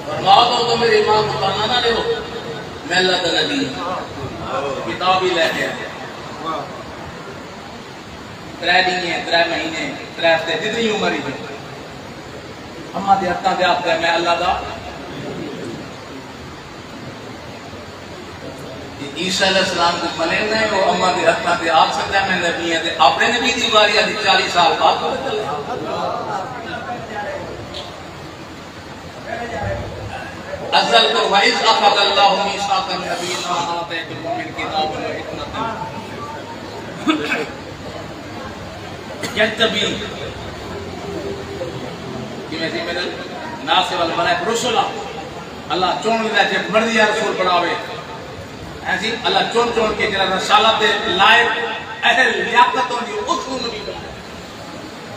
فرما دو تو میری ماں کو تانا نہ ݙیو، میں اللہ دا نبی ہاں۔ کتاب ہی لے کے آیا۔ ترے ݙینھ ہیں، ترے مہینے، ترے ہفتے، جتنی عمر ہی ہے۔ اماں دے ہتھاں تے آکھدا میں اللہ دا۔ تے عیسیٰ علیہ السلام کوں منیندا ہے، او اماں دے ہتھاں تے آکھ سڳدا میں نبی ہاں، تے اپݨے نبی دی واری دی چالیہہ سال بعد پتہ چلے۔ ازل تو، وَإِذْ أَخَذَ اللَّهُ مِيثَاقَ النَّبِيِّينَ لَمَا آتَيْتُكُم مِّن كِتَابٍ وَحِكْمَةٍ۔ یجتبی، کیویں سی میرے ناصر الملائکۃ رسلا، اللہ چن لیندا جے مرضی آ رسول بݨاوے۔ ہیں جی، اللہ چن چن کے جڑا رسالت دے لائق اہل لیاقت ہوندی، اس کوں نبی بݨائے۔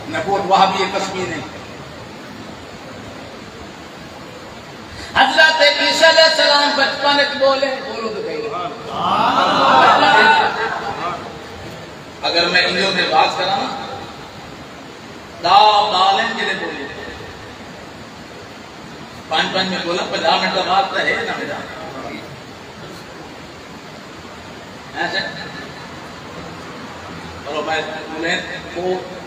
نبوت وہابی کسبی نہیں۔ حضرت عیسیٰ علیہ السلام بچپن وچ بولے، بولو تو صحیح۔ اگر میں انہوں نے بات کراں نا، دا دالن جڑے بولے، پنج پنج میں بولا، پنجاہ منٹ دا بات تو ہے نا میرا۔ ایسے؟ اور میں انہیں کو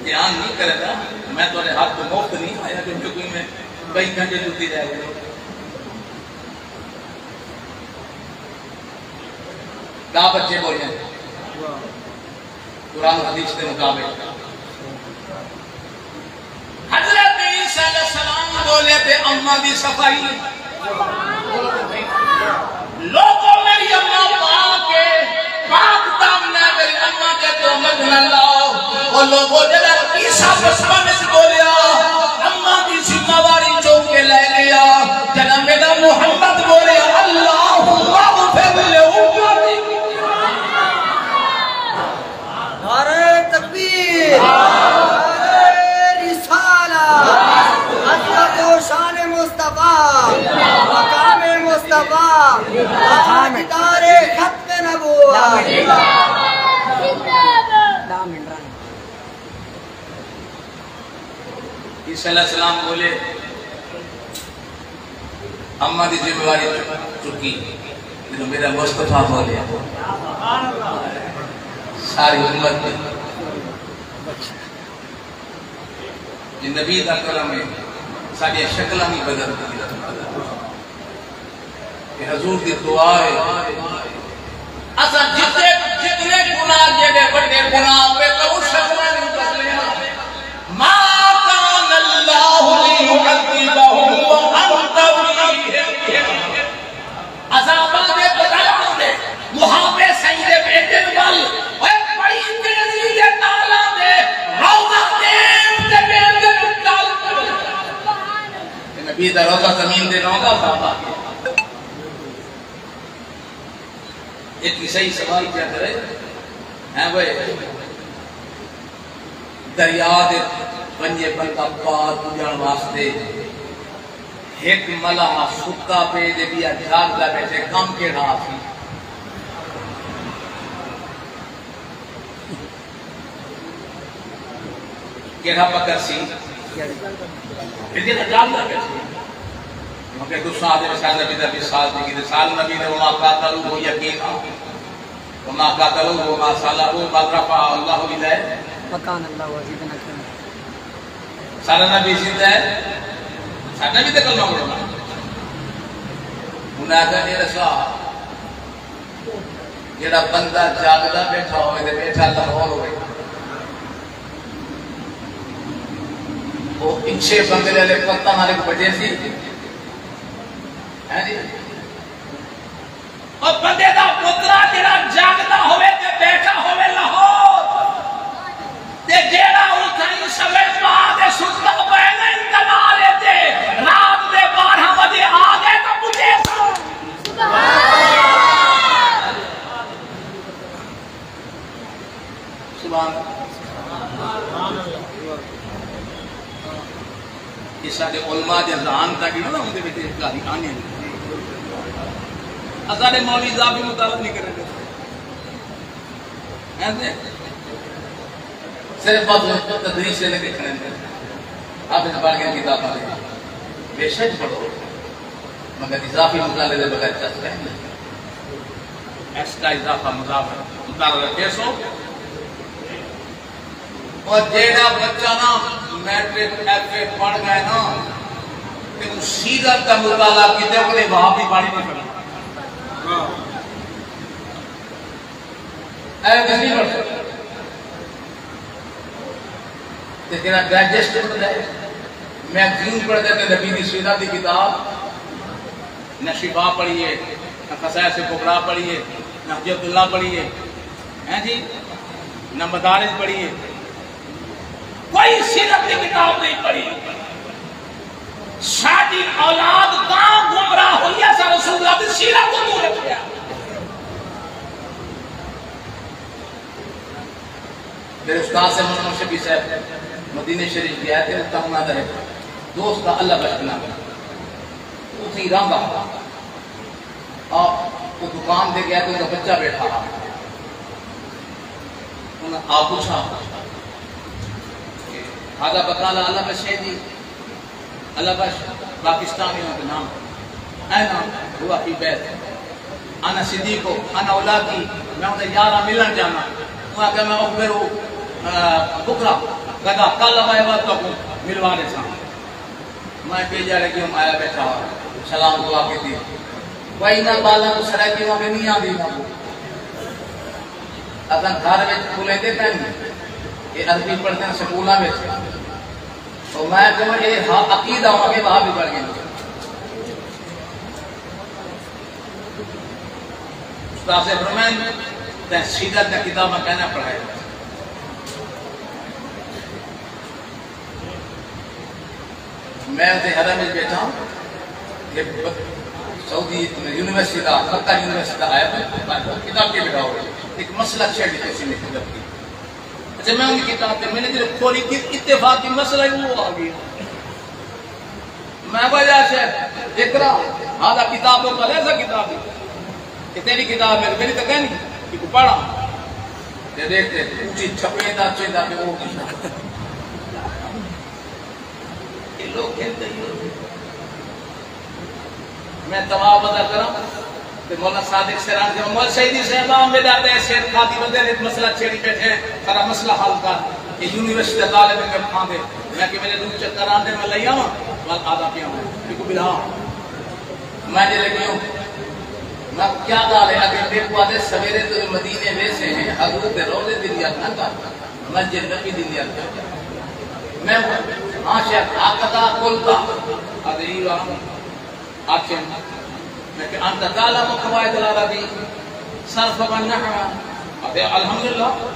دھیان نہیں کرے گا، میں تمہارے ہاتھ کو مفت نہیں آیا کہ میں کوئی میں کئی گھنٹے جلدی رہ گئے۔ کیا بچے بولے؟ قرآن حدیث کے مطابق حضرت عیسیٰ علیہ السلام بولے تے اماں دی صفائی۔ لوگوں، میری اماں پاک ہے، پاک دامن ہے، میری اماں دے تو مدھ نہ لاؤ۔ او لوگوں، جڑا عیسیٰ بچپن وچ بولیا، اماں دی ذمہ واری چوک کے لے گیا۔ جڑا میرا محمد بولیا، اللہم اغفر لامتی۔ نعرہ تکبیر، نعرہ رسالت، عظمت و شان مصطفیٰ، مقام مصطفیٰ، تاجدار ختم نبوت۔ عیسیٰ علیہ السلام بولے، اماں دی ذمہ واری چکی، جدوں میرا مصطفیٰ بولیا، ساری امت دی، جے نبی دا کلام ہے، ساݙیاں شکلاں وی بدل ݙیندے۔ کہ حضور دی دعا ہے۔ اساں جتنے، جتنے گناہ، جیڑھے وݙے گناہ ہوئے، تاں او شکلاں نہیں بدلیاں۔ ما کان اللہ لیعذبہم وانت فیہم۔ عذاباں دے بدل آندے، محابے سئیں دے بیٹے ول، اوئے بڑی تیزی دے نال آندے، روضہ دین دے بیٹے ول۔ نبی دا روضہ زمین تے نہ ہوندا، صحابہ۔ ایک عیسائی سوال کیا کرے؟ ہیں بھائی، دریا دے ونڄے بندہ پار پڄݨ واسطے، ہک ملاح ستا پئے تے ٻیا جاڳدا ٻیٹھے، کم کیڑھا آسی؟ کیڑھا پکر سی؟ پھر جیڑھا جاندا پیا سی۔ کیونکہ تساں آہدے وے سال نبی دا وصال تھی ڳئے، سال نبی دے وما قاتلوہ یقینا، وما قتلوہ وما صلبوہ بل رفعہ اللہ الیہ۔ وکان اللہ عزیزا حکیما۔ سارا نبی زندہ ہے، سارا نبی تے کلمہ پڑھنا۔ انہاں آکھیا، میرے صاحب، جیڑھا بندہ جاڳدا ٻیٹھا ہووے تے ٻیٹھا لاہور ہووے، او پچھے بنگلے والے پتہ نال ہک بچے سی۔ ہیں جی؟ او بندے دا پترا جیڑھا جاڳدا ہووے تے ٻیٹھا ہووے لاہور، تے جیڑھا اتھائیں سویرے پا تے ستا پئے نا انتظار اچ، رات دے ٻارہاں وڄے آ ڳئے تاں پچھے سن۔ سبحان اللہ۔ اے ساݙے علماء دے ذہان تک ہی نہ ہوندے وچ اے ڳالھیں آندیاں ہن۔ اساݙے مولوی اضافی مطالعہ نہیں کرن ݙیندے۔ ایسے صرف بس تدریس لڳے کھڑے ہن۔ حافظ پڑھ کے کتاباں دے۔ بے شک پڑھو۔ مگر اضافی مطالعے دے بغیر چس کائنی۔ ایکسٹرا اضافہ مضافہ مطالعہ رکھے سو۔ اور جیڑھا بچہ نا میٹرک، ایف اے پڑھ ڳئے نا، تے اوں سیرت دا مطالعہ کیتے، کدے وہابی بݨ نہیں سڳدا۔ اے کس نہیں پڑھ سڳدا۔ تے جیڑھا ڈائجسٹ پڑھدا ہے، میگزین پڑھدا ہے، تے نبی دی سیرت دی کتاب، نہ شفا پڑھی ہے، نہ خصائص کبریٰ پڑھی ہے، نہ حجت اللہ پڑھی ہے، ہیں جی، نہ مدارج پڑھی ہے، کوئی سیرت دی کتاب نہیں پڑھی۔ ساݙی اولاد تاں گمراہ ہوئی ہے، اساں رسول اللہ دی سیرت کوں دور رکھیا۔ میرے استاد صاحب محمد شفیع صاحب مدینے شریف ڳئے تے اتھاں انہاں دا ہک دوست دا اللہ بخش ناں ہے۔ اتھاں ہی رہندا ہا۔ آ، او دکان تے ڳئے تے اوندا بچہ ٻیٹھا ہا۔ انہاں آ پچھا کہ ہاذا بقالہ اللہ بخش ہے جی؟ اللہ بخش پاکستانی ہوں نام۔ اے نام ہوا فی بیت۔ انا صدیق، انا اولاکی، میں اُنہاں دے یاراں ملݨ جانا۔ اُنہاں آکھیا، میں اخبر بکرا غدا، کل آوے وقت تہاکوں ملوا ݙیساں۔ میں ٻئے ڄاڑے ڳیوم، آیا ٻیٹھا ہا، سلام دعا کیتی۔ بھائی، انہاں ٻالاں کوں سرائیکی وانگے نی آندی، انہاں کوں۔ اساں گھر وچ ٻولیندے پئے ہیں، اے عربی پڑھدے ہیں سکولاں وچ۔ تو میں کہوں، اے ہا عقیدہ وانگے وہابی بݨ ڳئے۔ استاد صاحب فرمائن، تیں سیرت دیاں کتاباں کائناں پڑھائے۔ میں تے حرم وچ ٻیٹھا ہوں، یہ ب-، سعودی یونیورسٹی دا، مکہ یونیورسٹی دا آیا، میں کتاب کے بٹھاؤ، ایک مسئلہ چھیڑ کے اسی نے کتاب کی۔ اچھا، میں اُن دی کتاب تے میں نے جب کھولی، ات-، اتفاقی مسئلہ ہی وہ آ گیا۔ میں کہا، یا شیخ، اقرا، ہذا کتاب تو لیسا کتابی۔ کہ تیری کتاب میری، میری تو کہنی، کہ کو پڑھا۔ تے ݙیکھ تے اُچی چھپیندا چیندا تے او کیتا۔ اے لوک گھن تے ہی ہوندے۔ میں طواف ادا کراں تے مولانا صادق سیران کے، مولانا سعیدی صاحب، آ میݙا تے سر کھادی بندے نے مسئلہ چھیڑی ٻیٹھے، سارا مسئلہ حل کر۔ اے یونیورسٹی دا طالب علم کھاندے۔ میں کہ میݙے ݙو چکر آندے، میں لئی آواں، ول آدا پیا میں۔ ایکوں ٻلھا۔ میں جے لڳیوں، میں کیا ڳالھ ہے؟ اڳے میکوں آہدے سویرے توں مدینے ویسے ہیں، حضور دے روضے دی نیت نہ کر، مسجد نبی دی نیت کر۔ میں، ہاں شیخ، ہکذا قلت، آہدے ایویں آکھے۔ میں کہ انت تعلم قواعد العربی، صرف و نحو؟ آہدے الحمدللہ۔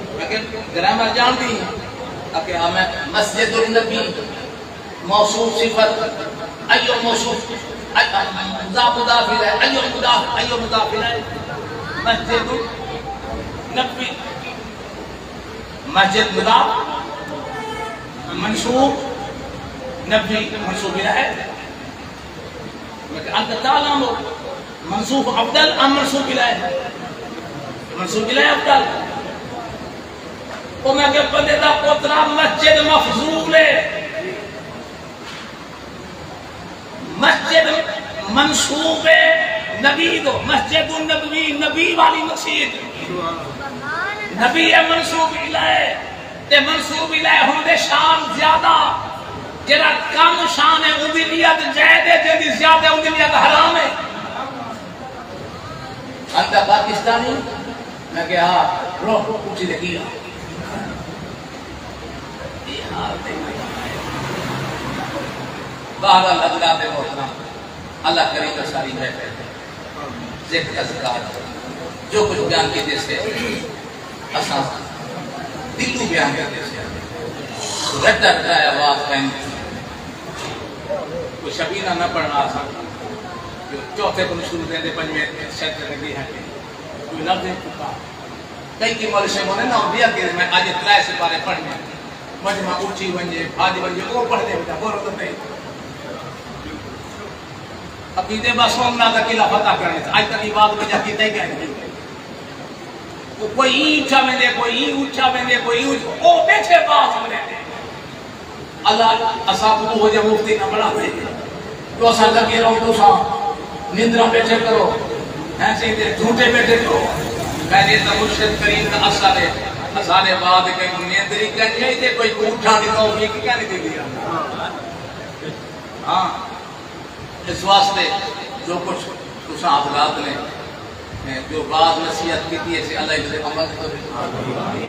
میں کہ گرامر ڄاݨدی ہیں؟ آکھے ہاں۔ میں مسجد النبی، موصوف صفت، ایو موصوف، ای-، مضاف مضاف الیہ، ایو مضاف، ایو مضاف الیہ۔ مسجد نبوی، مسجد مضاف، منصوب نبوی، منصوب الیہ۔ میں کہ انت تعلم منصوب افضل ام منصوب الیہ؟ منصوب الیہ افضل۔ او میں کہ بندے دا پوترا، مسجد مفضول ہے، مسجد منصوب ہے نبی دو، مسجد النبوی، نبی والی مسجد، نبی ہے منصوب الیہ۔ تے منصوب الیہ ہوندے شان زیادہ، جیڑھا کم شان ہے، اوندی نیت زائد ہے، جیندی زیادہ ہے، اوندی نیت حرام ہے۔ آہدا پاکستانی؟ میں کہا، روح اٹھی لگی آ۔ یہ حال تے میں کہا ہے۔ بہرحال حضرات محترم، اللہ کریم ساری محفل ذکر اذکار جو کچھ بیان کیتے سے، اساں دلوں بیان کیتے سے۔ رٹا رٹایا آواز پہن، کوئی شبینہ نہ پڑھنا اساں، جو چوتھے کو شروع دے دے، پنجویں شرط لگی ہے، کوئی لفظ نہیں چکا۔ کئی کی مولوی صاحب ہوندے نا، انہاں آکھیا کہ میں اڄ ترے سپارے پڑھنے، مجمع اچی ونڄے، بھڄ ونڄے، او پڑھدے ونڄے، بولو تو صحیح۔ عقیدے بس انہاں دا قلعہ فتح کرݨے، اڄ تک عبادت وجہ کیتا ہی کائنی۔ او کوئی ایں اچا ویندے، کوئی ایں اچا ویندے، کوئی ایں اچا، او ٻیٹھے باز ہوندے۔ اللہ اساکوں اوہو جیہا مفتی نہ بݨاوے جو اساں لڳے رہوں، تساں نندراں ٻیٹھے کرو، ہیں سئیں، تے جھوٹے ٻیٹھے کرو۔ پہلے تاں مرشد کریم دا اثر ہے، اساݙے بعد کہیں کوں نیندر ہی کائنی آئی تے کوئی اٹھݨ دی توفیق ہی کائنی ݙیندی۔ ہاں، اس واسطے جو کچھ تساں حضرات نے، جو بعض نصیحت کیتی ہے، اللہ ایں تے عمل کرے۔